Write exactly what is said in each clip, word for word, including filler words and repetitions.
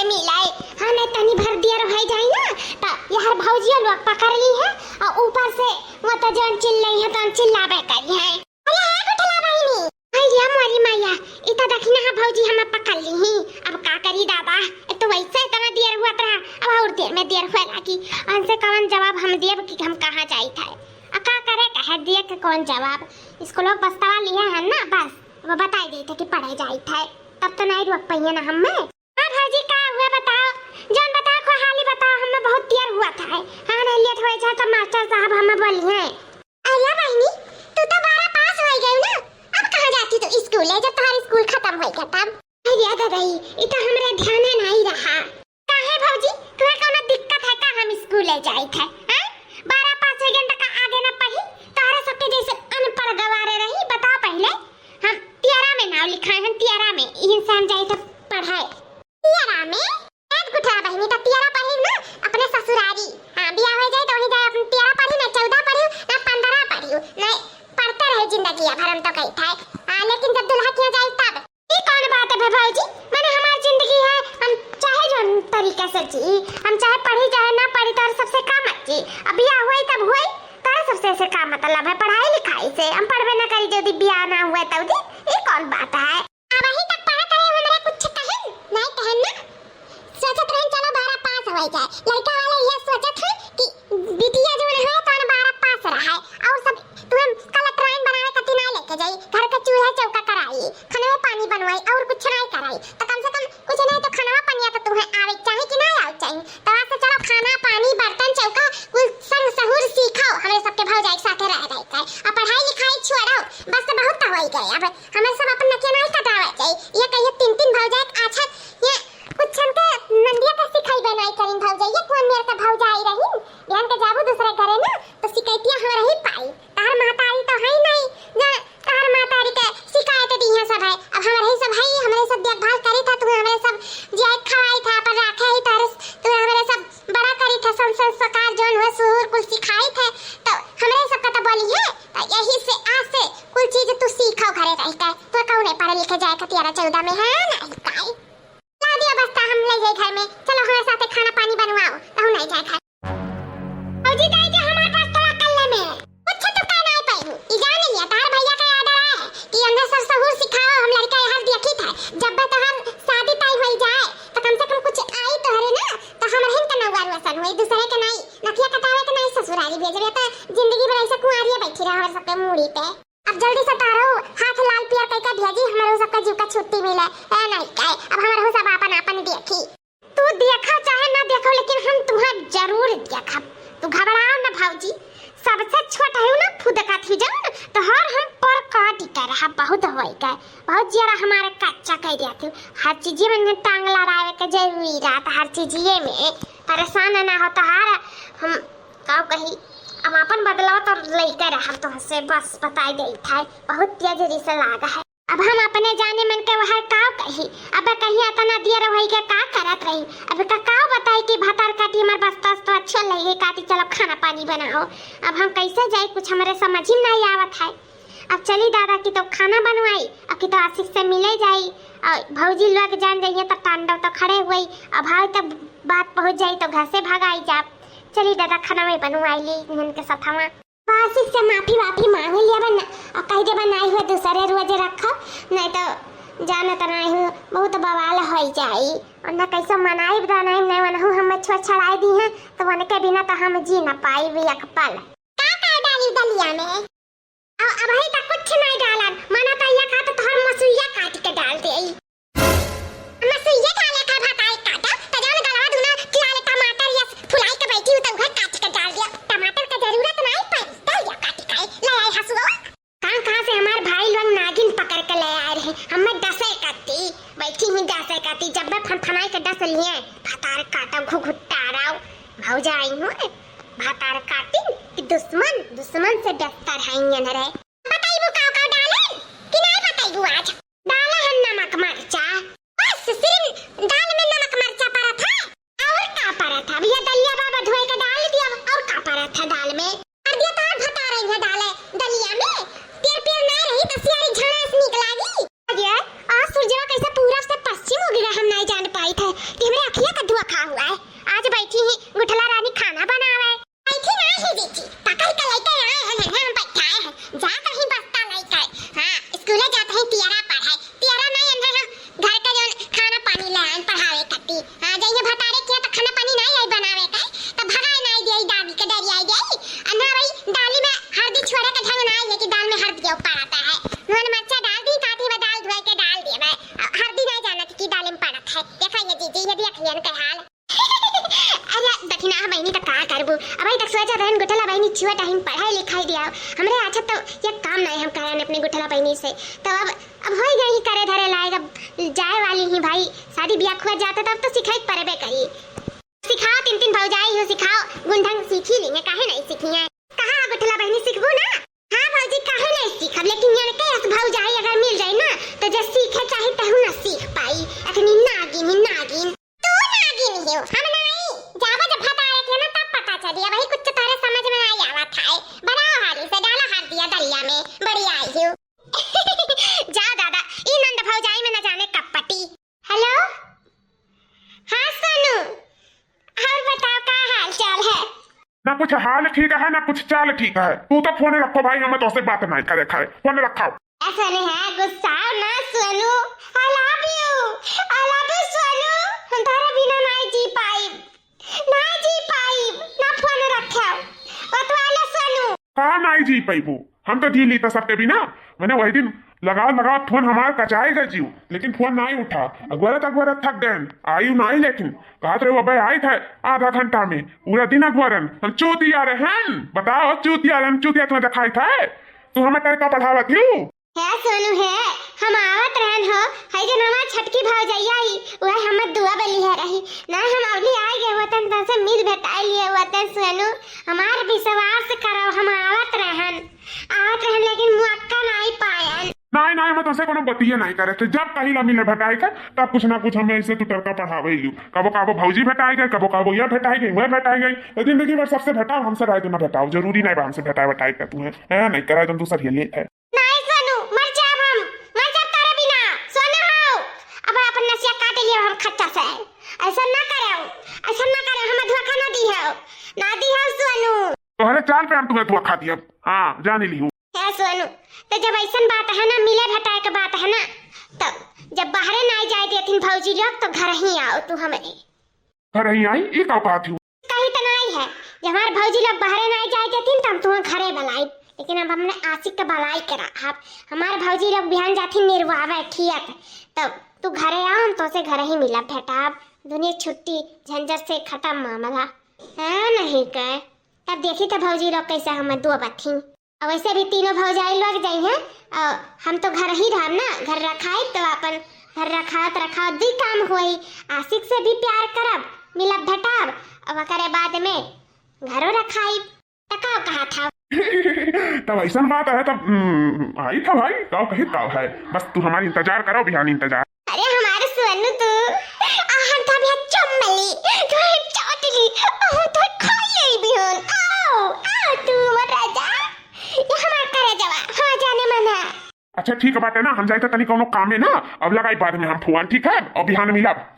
मिलाई। हाँ, नहीं तनी भर देर होइ जाई ना, त यार भौजियो लोग पकड़ ली है, और ऊपर से वो तो जौन चिल्लाई है, तौन चिल्लाबे करी है। अरे हे गुठला बहिनी, अरे मोरी मैया, ई तो देखी ना भौजी हमें पकड़ ली ही। अब का करी दादा, एक तो वैसे इतना देर हुआ रहा, अब और देर में देर हुए लागी। उनसे कौन जवाब हम देब कि हम कहाँ जाइत है? आ का करे कहे दिए के कौन जवाब? स्कूलों बस्तवा लिया है ना, बस अब बताई देइत है कि पढ़े जाइत है, तब तो नहीं रोक पाइए ना हमें। हाँ भौजी, का हुआ बताओ, जौन बताओ को हाली बताओ, हमें बहुत देर हुआ था है। हाँ, नहीं लेट होइ जाए तो मास्टर साहब हमें बोली हैं। अरे बहिनी, तू तो बारह पास होइ गई ना, अब कहाँ जाती तू स्कूल है जब तुम्हारा स्कूल खत्म होइ गया तब? अरे दादा, ई तो हमरे ध्याने नहीं रहा। काहे भौजी, तुम्हें कौनो दिक्कत है का हम स्कूल ले जाइत है? हैं? बारह पास होइ गई तो का आगे ना पढ़ी? तोहरे सबके जैसे अनपढ़ गवारे रही, बताओ पहले। हम तियारा में नाव लिखाए हैं, तियारा में, यहीं से हम जाइत है पढ़ाए। तियारा में? एक गुठा बहिनी, तो तियारा पढ़ी ना अपने ससुरारी। हाँ, बियाह होइ जाए तो वहीं जाए अपन तियारा पढ़ी, ना चौदह पढ़ी, ना पन्द्रह पढ़ी, ना पढ़ते रहे जिंदगी भर, हम तो कही था। हाँ, लेकिन जब दुल्हा किया जाए तब। ई कौन बात है भौजी? माने हमार जिंदगी है, हम चाहे जौन तरीका से जी, हम चाहे पढ़ी चाहे ना पढ़ी, तोहरे सबसे का मर्जी। अब बियाह हुई तब हुई, तोहरे सबसे ऐसे का मतलब है पढ़ाई लिखाई से? हम पढ़बे ना करी, जदी बियाह ना हुए तब दी, ई कौन बात है? अबहीं तक पढ़त रहे, हमरा कुछ कहन? नहीं कहन ना। सोचत रहन चलो बारह पास होइ जाए। लड़का वाले ये सोचत हैं कि बिटिया जौन है तौन बारह पास रहे और सब तुम्हें कलटराइन बनावे खातिर नहीं लेके जाई। घर के चूल्हा चौका कराई, खाना पानी बनवाई और कुछ नहीं कराई। तो कम से कम कुछ नहीं तो खाना पनिया तो तुम्हें आवे चाही कि नहीं आवे चाही? तो आज से चलो खाना पानी बर्तन चौका कुल संग सहूर सीखो, हमरे सबके भौजाई के साथे रह रह के। अब पढ़ाई लिखाई छोड़ो, बस तो बहुत तो होइ गए। अब हमें सब अपन नकिया नहीं कटावे जाई। ये कहिए तीन तीन भौजाई के आछत, ये कुछ हमके नंदिया के सिखाई बनाई करीन भौजाई। ये कौन मेरे के भौजाई रही? बिहान के जाबू दूसरे घरे ना, तो शिकायतिया हमरा ही पाई। तार महतारी तो है नहीं, जा तार महतारी के शिकायत दी है सब है। अब हमरे ही सब है, हमरे सब देखभाल करी था, तू हमरे सब जियाई खवाई था, अपन राखे ही तारे, तू हमरे सब बड़ा करी था, सन संस्कार जौन हुए, सुहूर कुल सिखाई थे, तो हमरे सबका तो बोली है। तो यही से आज से कुल चीज तू सीखो घरे रह के। तो कहूँ नहीं पढ़े लिखे जाए का तेरह चौदह में है, नहीं काई। ला दिया बस्ता, हम ले जाए घर में। चलो हमारे साथे खाना पानी बनवाओ, कहूँ नहीं जाए घर। भौजी, दे दे हमार बस्ता कल्ले में। कुछ तो कह नहीं पाई। ई जान लिया, तार भैया का ऑर्डर आया है कि हमरे सब सहूर सिखाओ, हम लड़का यहाँ देखी था। जब बे तोहर शादी तय हो जाए, तो कम से कम कुछ आई तोहरे ना, तो हमरे हिन का नौवा रोशन होई, दूसरे के नहीं। नकिया कटावे के नहीं ससुरारी भेजबे, तो जिंदगी भर ऐसे कुंवारिये बैठी रहे हमारे सबके मूड़ी पे। अब जल्दी से तारो हाथ लाल पियर कई के भेजी, हमरो सबका जीव का छुट्टी मिले। ए नहीं के, अब हमरो सब आपन आपन देखी। तू देखो चाहे ना देखो, लेकिन हम तुम्हें जरूर देखब। तू घबराओ ना भौजी, सबसे छोट है ना फुदका थी जौन, तोहर हम पर काटी के रहा, बहुत होई के, बहुत जियरा हमारे कच्चा कह दिया थी। हर चीजिए में टांग लड़ावे के जरूरी रहता, हर चीजिए में परेशान ना हो तोहार। हम का कही, अब अपन बदलाव तो लइके रहब तोहसे, बस बताई देई था, बहुत तेज रिस लाग है। अब हम अपने जाने मन के वहर का कही, अब कहीं इतना देर होई के का करत रही, अब का, का बताई कि भतार काटी हमार बस्ता तो अच्छा लगे काटी, चलो खाना पानी बनाओ। अब हम कैसे जाई, कुछ हमारे समझ ही नहीं आवत है। अब चली दादा की तो खाना बनवाई, अब की तो आशिक से मिले जाई, और भौजी लोग जान जाइए तो तांडव तो खड़े हुई, अब भाई तक बात पहुँच जाई तो घर से भगाई जाब। चली दादा, खाना वही बनवाई ली इनके सथवा। आशिक से माफी वाफी मांग लिया बन, और कह दे बनाई हुए दूसरे रोज रखो, नहीं तो जाना तो नहीं हो, बहुत बवाल हो जाई। और ना कैसे मनाई बनाई, नहीं वनहु हम छोड़ छड़ाई दी हैं, तो उनके बिना तो हम जी ना पाई भी एक पल। का का डाली दलिया में? अब, अबही तक कुछ नहीं डालन। मना तो ये कहा तो तोहर मसुइया काट के डाल दे। मसुइया डाले का भताई काटा, तो जौन गलवा दुना लाल टमाटर या फुलाई के बैठी हो, तो उहे काट के डाल दिया। टमाटर का जरूरत नहीं पड़ी, डाल दिया काट के। ले आई हसुआ। कहाँ, कहाँ से हमार भाई लोग नागिन पकड़ के ले आए रहे, हमें डसे करती, बैठी हुई डसे करती। जब मैं फनफनाई के डस लिए, भतार काटा घुघुट्टा रहो, भौजाई हूँ, भतार काटी कि दुश्मन, दुश्मन से बेहतर है ये न रहे। बताइबू का का डाले कि नहीं बताइबू आज? डाला है नमक मरचा। बस सिर्फ दाल में नमक मरचा पड़ा था। और का पड़ा था? अब ये दलिया बाबा धोए के डाल दिया। और का पड़ा था दाल में? कर दिया तार भता रही है डाले दलिया में। पियर पियर ना रही तो सियारी झांस निक लागी। अरे आज सूरजवा कैसे पूरब से पश्चिम हो गया, हम नहीं जान पाई थे कि हमरे हरदी नाहीं जानत कि दाले में पड़त है। देखा ये जीजी, ये देखियन के हाल। अरे दखिना बहिनी त का करबू? अबही तक सोचत रहन गुठला बहिनी छुआ टाइम पढ़ाई लिखाई दिया। हमरे अच्छा तो ये काम नाहीं हम करन अपने गुठला बहिनी से। तो अब, अब होई गई करे धरे लायक, अब जाए वाली ही भाई, शादी बियाह खुआ जाता तब तो सिखाई परबे करी। सिखाओ तीन तीन भौजाई हो, सिखाओ, गुण ढंग सीखी ली है, काहे नाहीं सीखी है? कहा गुठला बहिनी सीखबू ना? हाँ भौजी, काहे नाहीं सीखब, लेकिन यनके अस भौजाई अगर मिल जाई ना, तो जे सीखे चाही तहू ना सीख पाई। अखनी नागिन ही नागिन। तू नागिन ही हो, हम नाई। जाबो जब भतारे के ना तब पता चली, अबही कुछ तोहरे समझ में नाई आवत है। बनाओ हाली से, डाला हरदिया दलिया में, बड़ी आई हो। जा दादा, ई नंद भौजाई में न जाने कब पटी। हेलो, हाँ सोनू, और बताओ का हाल चाल है? ना कुछ हाल ठीक है, ना कुछ चाल ठीक है। तू तो फोन रखो भाई, हमें तोसे बात नाहीं करे खाए। फोन रखाओ। ऐसा नहीं है, गुस्सा ना सोनू। I love you, I love you सोनू। हम तोहरे बिना नाहीं जी पाई, नाहीं जी पाई। ना फोन रखाओ, बतवा ले सोनू। का नाहीं जी पैबू? हम तो जी ली था सबके बिना। मैंने वही दिन लगा लगा फोन हमार कचाए गए जीव, लेकिन फोन नाहीं उठा। अगवरत अगवरत थक गए, आयु नाहीं। लेकिन कहत रहे, "अबे आई था आधा घंटा में।" पूरा दिन अगवरन हम चूतिया रहन। बताओ, चूतिया रहन, चूतिया तुम्हें दिखाई था? तू हमें टरका पढ़ावत हूँ। है सोनू है, हम आवत रहन हो, है जो हमार छटकी भौजैया आई, वह हमर दुआ बलिहा रही। ना हम अबली आइ गए होतन, तोसे मिल भेटाइ लिए होतन सोनू, हमार विश्वास करो, हम आवत रहन, आवत रहन, लेकिन मुअक्का नाहीं पायन। नाहीं, नाहीं, हम तोसे कोनो बतिये नाहीं करे थे। जब कहिला मिले भेटाइ के, तब कुछ ना कुछ हमें ऐसे तू टरका पढ़ावे ही। कबो कबो भौजी भेटाइ गए, कबो कबो यह भेटाइ गई, वह भेटाइ गई। तो जिंदगी भर सबसे भेटाओ, हमसे रहे तो ना भेटाओ। जरूरी नाहीं बा हमसे भेटाए भेटाए के तुम्हें, है नाहीं करे तुम दूसर ये लेत है। नाहीं सोनू, मर जाब हम, मर जाब तोरे बिना। सोनू हो, अब अपन नसिया काट लियो हम खच्चा से। ऐसा ना करो, ऐसा ना करो, हमें धोखा ना दी हो, ना दी हो सोनू। तोहरे चाल पे हम तुम्हें धोखा दियब। हाँ, जान लियो। है सोनू, तो जब ऐसन बात है ना, मिले भेटाए के बात है ना, तो जब बाहरे नाहीं जाए देथिन भौजी लोग, तो घर ही आओ तू हमरे। घर ही आई, ई का कहत हूँ? कही त नाहीं है, जब हमार भौजी लोग बाहरे नाहीं जाए देथिन, त हम तुहें घरे बलाइब, लेकिन अब हमने आशिक के बलाई के रखब। हमार भौजी लोग बिहान जाथिन निरवावे खियत, तब तू घरे आओ, हम तोसे घर ही मिलब भेटाब। दुनिया छुट्टी, झंझट से खत्म मामला। है नहीं के? तब देखी त भौजी लोग कैसे हमें दो बथिन। अब वैसे भी तीनों भौजाई लग जाई हैं, और हम तो घर ही रहब ना, घर रखाई तो अपन घर रखात रखात दुई काम होई, आशिक से भी प्यार करब, मिलब भेटाब, और ओकरे बाद में घरो रखाई। त का कहा था? तब ऐसन बात है, तब, हम्म, आई था भाई, का कही का है, बस तू हमार इंतजार करो, बिहान इंतजार। अरे हमारे सोनू तू, आ हम तो अभी चुम्मली, तो हम चोटली, आ हम तो खाई आई बिहान। आओ, आओ तू हमार राजा, ये हमार करे जवा, हाँ जाने मना। अच्छा ठीक बाटे ना, हम जाए तो तनी कौनो कामे ना, अब लगाई बाद में हम फोन, ठीक है, और बिहान मिलब।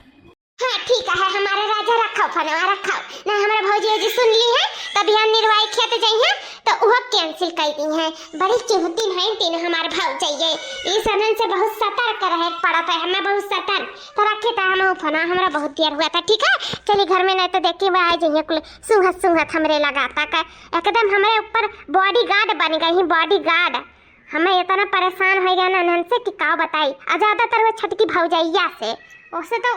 हाँ ठीक है, हमारे राजा रखो फोनवा रखो ना, हमारा भौजी जी सुन ली है, तो बिहान निरवाई खेत जाई है, तो वो cancel कर दी है। बड़ी चुहती है तीन हमार भौजैये, ई सनन से बहुत सतर्क रहे के पड़त है, हमें बहुत सतर्क। तो रखे था हम फोनवा, हमारा बहुत देर हुआ था, ठीक है, चली घर में, नहीं तो देखी वह आ जाइए कुल सूंघत सूंघत हमरे लगाता का, एकदम हमरे ऊपर bodyguard बन गई, bodyguard। हमें इतना परेशान हो गया ना इन्हन से कि का बताई। आ ज्यादातर वो छटकी भौजैया से, ओसे तो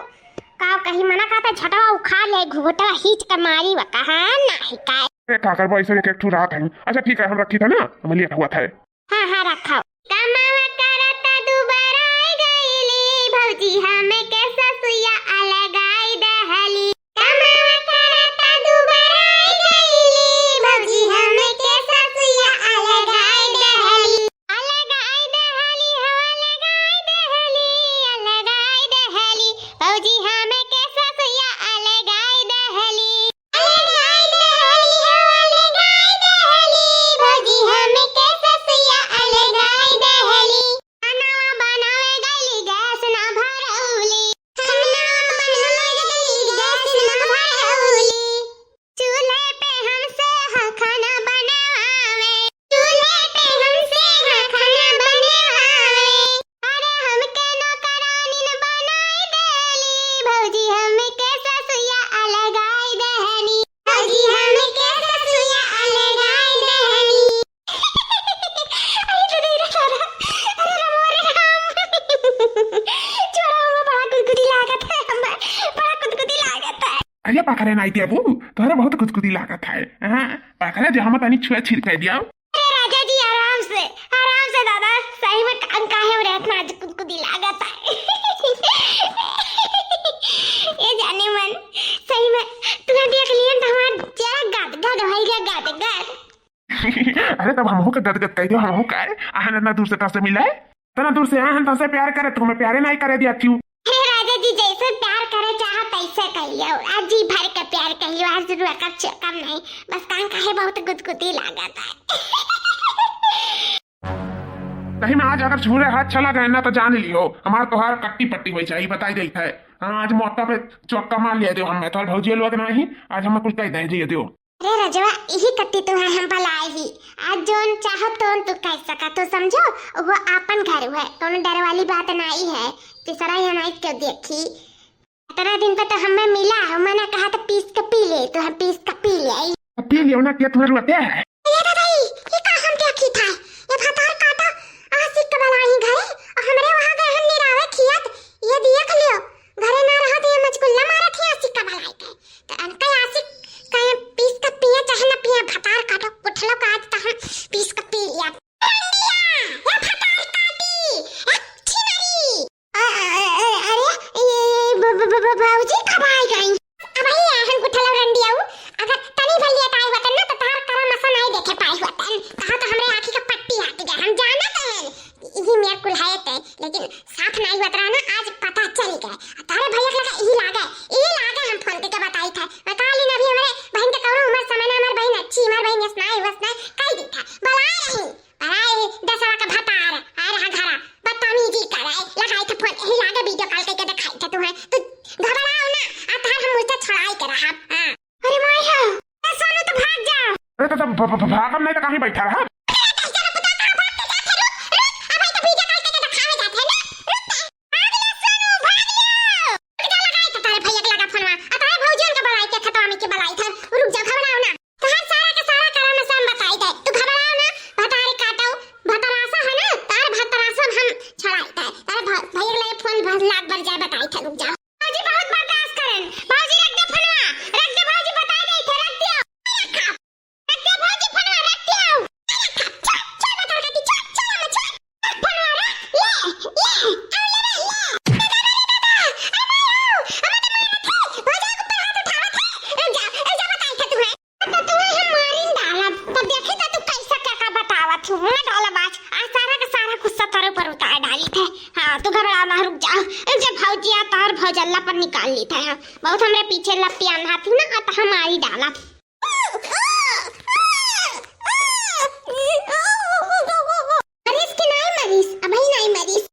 का कही, मना कहता झटवा उखाड़ ले, घुघुटवा खींच के मारी व कहा ना ही का। ए, का करबो, ऐसे एक, एक ठो रात है। अच्छा ठीक है, हम रखी था ना, हमें लेट हुआ था। हाँ, हाँ, रखो। कमावा करता दुबराई गईली, भौजी हमके ससुया अलगाई दहली। कमावा करता दुबराई गईली, भौजी हमके ससुया अलगाई दहली। अलगाई दहली हो, अलगाई दहली, अलगाई दहली। भौजी हमके ससुया अलगाई दहली। अलगाई दहली हो, अलगाई दहली। भौजी हमके ससुया अलगाई दहली। खाना बनावे गईली, गैस ना भरौली। खाना बनावे गईली, गैस ना भरौली। चूल्हे पे हमसे हाँ खाना बनावे। चूल्हे पे हमसे हाँ खाना बनावे। अरे हमके नौकरानी न बनाई देली भौजी। ये पकड़े नाई देबू, तोहरे बहुत गुदगुदी लागत है। हाँ, पकड़े दे, हम तनी छुए छिर कह दिया। अरे राजा जी, आराम से, आराम से दादा, सही में कान काहे में रहत ना, आज गुदगुदी लागत है। ये जाने मन, सही में, तुम्हें देख लियन तो हमार जरा गद गद होई गया, गद गद। अरे तब हमहू के गदगद कह दियो, हमहू का है? आहन इतना दूर से तोसे मिले, इतना दूर से आहन तोसे प्यार करे, तुम्हें प्यारे नहीं करे दिया क्यों? अरे राजा जी, जैसे प्यार करे चाहो तैसे कहियो, आज जी भर के प्यार कहियो, आज रुआ कब चुकम नहीं, बस कान काहे बहुत गुदगुदी लागत है। कहीं में आज अगर छुरे हाथ चला गए ना तो जान लियो, हमार तोहार कट्टी पट्टी हो जाई, बताई देत है। हाँ, आज मौका पे चौका मार लिया दियो हमें, तोहार भौजी लोग नहीं, आज हमें कुछ कह दे दियो। अरे रजवा, यही कट्टी तुम्हें हम भलाई ही। आज जोन चाहो तोन तू कह सका, तू समझो, वो आपन घर है, कोनो डर वाली बात नहीं है। तीसरा यहाँ नहीं क्यों देखी, इतना दिन पे तो हमें मिला हो, मैंने कहा था पीस के पी ले, तो हम पीस के पी ले। पी लियो ना, क्या तुम्हें जरूरत है? ये दादा, ये, ये का हम देखी था? ये भतार काटा, आशिक के बलाई घरे, और हमरे वहाँ गए हम निरावे खियत, ये देख लियो, घरे ना रहा तो ये मचकुल्ला मारा थी आशिक का बलाई के। तो अनका आशिक कहे पीस के पिए चाहे ना पिए, भतार काटो, उठलो का आज तो हम पीस के पी लिया। रंडिया, ये भतार काटी, ए छिनरी। अ-, अ-, अ-, अरे, ये ब-, ब-, ब-, ब-, भौजी कब आई गई? अब आई है, हम उठलो रंडिया, अगर तनी भर लेट आई होतन ना तो तार करम असा नहीं देखे पाई होतन। कहा तो हमरे आँखी का पट्टी हट गया, हम जानत हैं। यही मेरा कुल है ते, लेकिन साफ नाई होत रहा ना, आज पता चल गए। तारे भैया के लगा, यही लागे, यही लागे हम फोन करके बताई थे। मैं कहा ली ना अभी हमारे बहन के कौनो उम्र समय ना, हमारे बहन अच्छी, हमारे बहन यस नाई, वस नाई, कह दी था। बुला रही, अरे दसवा का भतार, आ रहा घरा, बदतमीजी करे, लगाई थे फोन, यही लागे वीडियो कॉल करके दिखाई थे तुम्हें। तू घबराओ ना, आ तार हम मुझसे छुड़ाई के रहा। हाँ। अरे माई हो, ए सोनू तो भाग जाओ। अरे तो, तो भ-, भ-, भ-, भागम नहीं तो कहीं बैठा रहा। अरे तो जरा पता कहाँ भाग के जाते, रुक, रुक, अब भाई तो वीडियो कॉल करके दिखावे जाते हैं ना, रुक ना। भाग ले सोनू, भाग ले। रुक जा, लगाई तो तारे भैया के लगा फोनवा, आ तारे भौजियन के बुलाई के खतवा में के बुलाई था, रुक जा, घबराओ ना। तोहार सारा के सारा करम से हम बताई दे, तू घबराओ ना, भतारे काटो, भतरासा है ना, तार भतरासा हम छुड़ाई दे, तारे भ-, भैया के लगे फोन भर लाख बार जाए बताई था, रुक जा। भौजी बहुत बर्दाश्त करेन। भौजी रख दे फोनवा, रख दे भौजी, बताई दे थे, रख दियो। रख दे भौजी फोनवा, रख दियो। चल, चल, चल, बता रखी, चल, चल, हम चल। रख फोनवा, रख, ले, ले, अब ले, ले, ले। दादा, दादा, दादा, अरे माई हो, हमें तो मारत है। भौजी के ऊपर हाथ उठावत है। रुक जा, रुक जा, बताई थे तुम्हें। तो तुम्हें हम मारिन डालब, तब देखे तो तू कैसा क्या का बतावत हूँ। मार डालब आज, आज सारा का सारा गुस्सा तारे ऊपर उतार डाली थे। हाँ, तू घबरा ना, रुक जा, रुक जा भौजी, आ तार भौजल्ला पर निकाल ली थे। हाँ, बहुत हमरे पीछे लपियान हाथी ना, आ तो हम मारी डालब। मरीज के नाई मरीज, अबही नाई मरीज।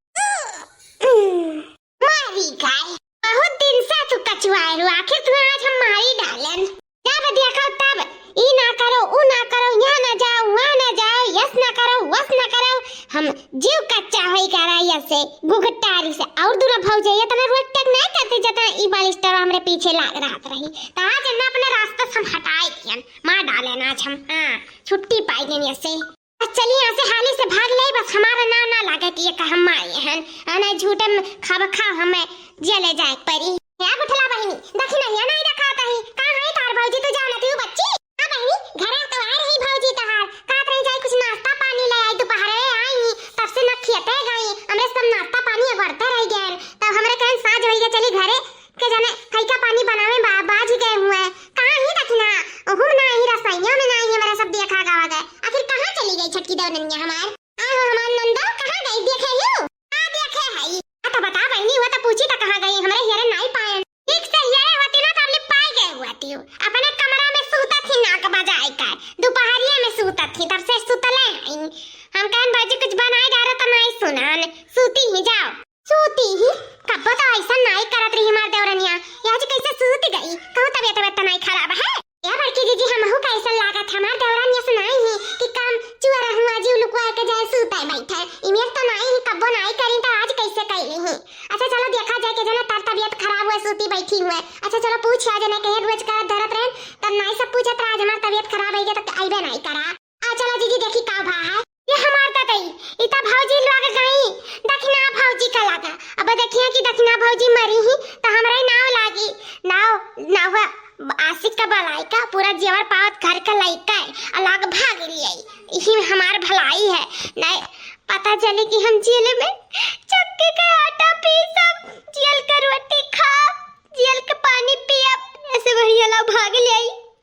मारी गाय, बहुत दिन से तू कचुआए हो, आखिर तू आज हम मारी डालन। जब देखो तब ई ना करो, ऊ ना करो, यहाँ ना जाओ, वहाँ ना जाओ, यस ना करो, वस ना करो। हम जीव कच्चा होई करा यसे गुगटारी से। और दूरा भौजे, ये तना रोक टक नहीं करते, जतना ई बालिस्टर हमरे पीछे लाग रहत रही। तो आज इन्हें अपने रास्ते से हम हटाए दियन, मार डाले ना आज हम। हाँ, छुट्टी पाई गई यसे। बस चली यहाँ से हाली से भाग ले, बस हमारा नाम ना लागे कि ये का हम मारे हन। आ नहीं झूठे में खाब खा हमें जेले जाए के परी। या गुठला बहिनी, देखी नहीं, या नहीं रखा तही। कहाँ है तार भौजी, तू जाना तू बच्ची? हाँ बहिनी, घरे तो आ रही भौजी तहार। कहत रही जाई कुछ नाश्ता पानी ले आई, दोपहरे आई ही, तब से न खियते गई। हमरे सब नाश्ता पानी अगरते रह गए। तब हमरे कहन साँझ होई गए, चली घरे के जाने कई का पानी बनावे बा-, बाझ गए हुए। कहाँ ही देखी ना, ओहू में ना ही, रसोइया में ना ही, हमारा सब देखा गावा गए। आखिर कहाँ चली गई छोटकी देवरनिया हमार? आहो हमार नंदो, कहाँ गई देखे यू? आ देखे हई। आ तो बता बहिनी, वो तो पूछी तो कहाँ गई, हमरे हियरे नाई पाए। ठीक से हियरे होती ना तो हमने पाई गए हुआ थी। अपने कमरा में सूता थी नाक बजाए कर, दोपहरिया में सूता थी, तब से सुतले नहीं। हम कहन भौजी कुछ बनाए डारो तो नहीं सुनान, सूती ही जाओ। सूती ही? कब्बो तो ऐसा नाई करत रही हमार देवरनिया, ये आज कैसे सूत गई? कहूँ तबियत तबियत तो नाई खराब है? या बड़की जीजी, हमहू का ऐसा लागत, हमार देवरनिया से नाई ही कि काम चुअरा हुआ जीव लुकुआ के जाए सूते बैठे। इमेर तो नाई ही, कब्बो नाई करी तो आज कैसे कैली ही? अच्छा चलो देखा जाए के जना तार तबियत खराब हुए, सूती बैठी हुए। अच्छा चलो पूछ आ जना कहे रोज करत धरत रहन, तब नाई सब पूछत रहा, आज हमार तबियत खराब है तो आइबे नाई करा। आ चलो जीजी देखी का भा है। ये हमार ददई, इता भौजी लग गई, दखिना भौजी का लगा। अब देखिए कि दखिना भौजी मरी ही, तो हमरा ही नाव लागी। नाव, नाव आशिक का बलाई का, पूरा जेवर पावत घर का लइका है, अलग भाग लिया। यही हमार भलाई है, नहीं पता चले कि हम जेल में चक्की का आटा पीसब, जेल का रोटी खाब, जेल का पानी पियब, ऐसे बढ़िया ला भाग लिया।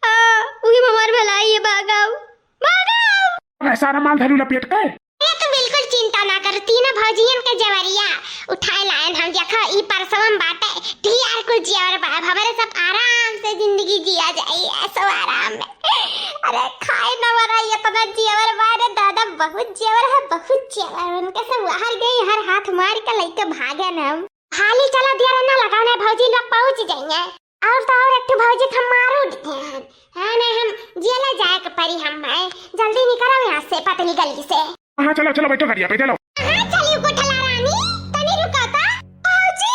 हाँ, वही हमार भलाई है, भागब, भागब। अबे सारा माल धरी लपेट के। अरे तू बिल्कुल चिंता ना कर, तीनों भौजियन के जेवरिया उठाए लायन हम। देखा ई परसवम बाटे, ढेर कुल जेवर बा, अब हमरे सब आराम से जिंदगी जिया जाई, ऐसो आराम में। अरे खाए न मरा, इतना जेवर बा रे दादा, बहुत जेवर है, बहुत जेवर। उनके सब बाहर गई, हर हाथ मार के लेके भागे न हम। हाली चला दिया रे ना लगाओ ना, भौजी लोग पहुंच जाइए। और तो और एक ठो भौजी के हम मारू दिए हैं। हाँ ना, हम जेले जाए के परी हम है। जल्दी निकलो यहाँ से, पतली गली से। हाँ, चलो, चलो, बैठो गाड़िया पे, चलो। हाँ, चलियो गोठला रानी, तनी रुको तो। भौजी,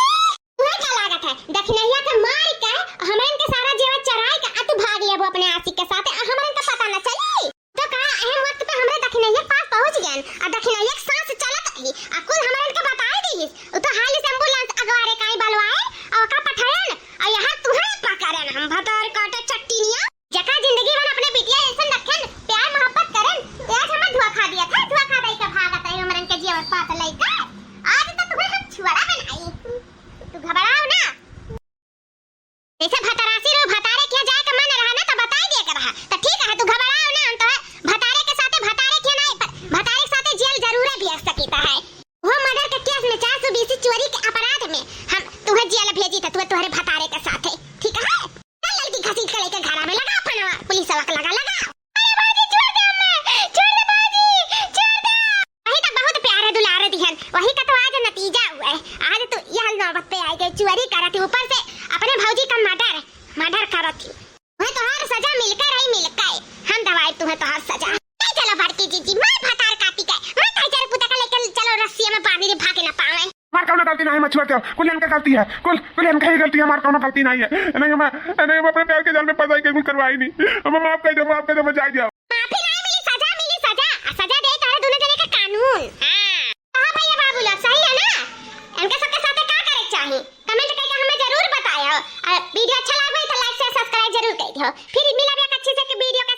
तुम्हें क्या लागत है? दखिनैया के मार के, हमरन के सारा जेवर चराए के, आ तू भाग लेबो अपने आशिक के साथ, आ हमरन का पता न चली? तो का एहन वक्त पे हमरे दखिनैया के पास पहुँच गयन, आ दखिनैया के सांस चलत रही, आ कुल हमरन के बताए दीहिस। उ तो हाली से एम्बुलेंस अगवारे काई बलवाए, आ ओका पठायन, आ यहाँ तुम्हें पकड़न हम भतार काटे चट्टीनिया। जका जिंदगी भर अपने बिटिया जैसन रखन, प्यार मोहब्बत करन, ते आज हमें धोखा दिया था, धोखा दई के भागत रही हमरन के जेवर पात लइका। आज तो तुम्हें हम छुआरा बनाई। तू घबराओ ना। जैसे भतारासी रो भतारे के जाए के मन रहा ना तो बताई दिए के रहा। तो ठीक है, तू घबराओ ना, हम तो भतारे के साथे, भतारे के नहीं, पर भतारे के साथे जेल जरूर भी आ सकीता है। वो मर्डर के केस में चार सौ बीसी चोरी के अपराध में हम तुम्हें जेल भेजी तो तुम्हें तुम्हारे भतारे के साथे, ठीक है? चल लड़की घसीट के लेके घरा में लगा फोनवा, पुलिस वाला के लगा, लगा। अरे बाजी, छोड़ दे हमें, छोड़ दे बाजी, छोड़ दे। वही तो बहुत प्यार है, दुलार दिहन, वही का तो आज नतीजा हुआ है। आज तो यह नौबत पे आई गई, चोरी करत ही, ऊपर से अपने भौजी का मर्डर, मर्डर करत ही। वह तोहार सजा मिलकर रही, मिलकर हम दवाई तुम्हें तोहार सजा। ले चलो बड़की जीजी, मैं भतार काटी के, मैं तई चल पुता का लेकर चलो रस्सिया में बांधी रे, भागे ना पावे। हमार कौनो गलती नहीं, मछुआ के कुल इनका गलती है, कुल, कुल इनका ही गलती है, हमार कौनो गलती नहीं है। नहीं, हम, नहीं, हम अपने प्यार के जाल में फंसाई के कुल करवाई नहीं। हम माफ कर दो, माफ कर दो, हम जाए दिया। माफी नहीं मिली, सजा मिली, सजा। आ सजा दे तोहरे दोनों जने का कानून। हाँ। कहा भैया बाबू लोग, सही है ना? इनके सबके साथे का करे के चाही? कमेंट करके हमें जरूर बतायो। और वीडियो अच्छा लागो तो लाइक, शेयर, सब्सक्राइब जरूर कर दियो। फिर मिलब एक अच्छी से वीडियो के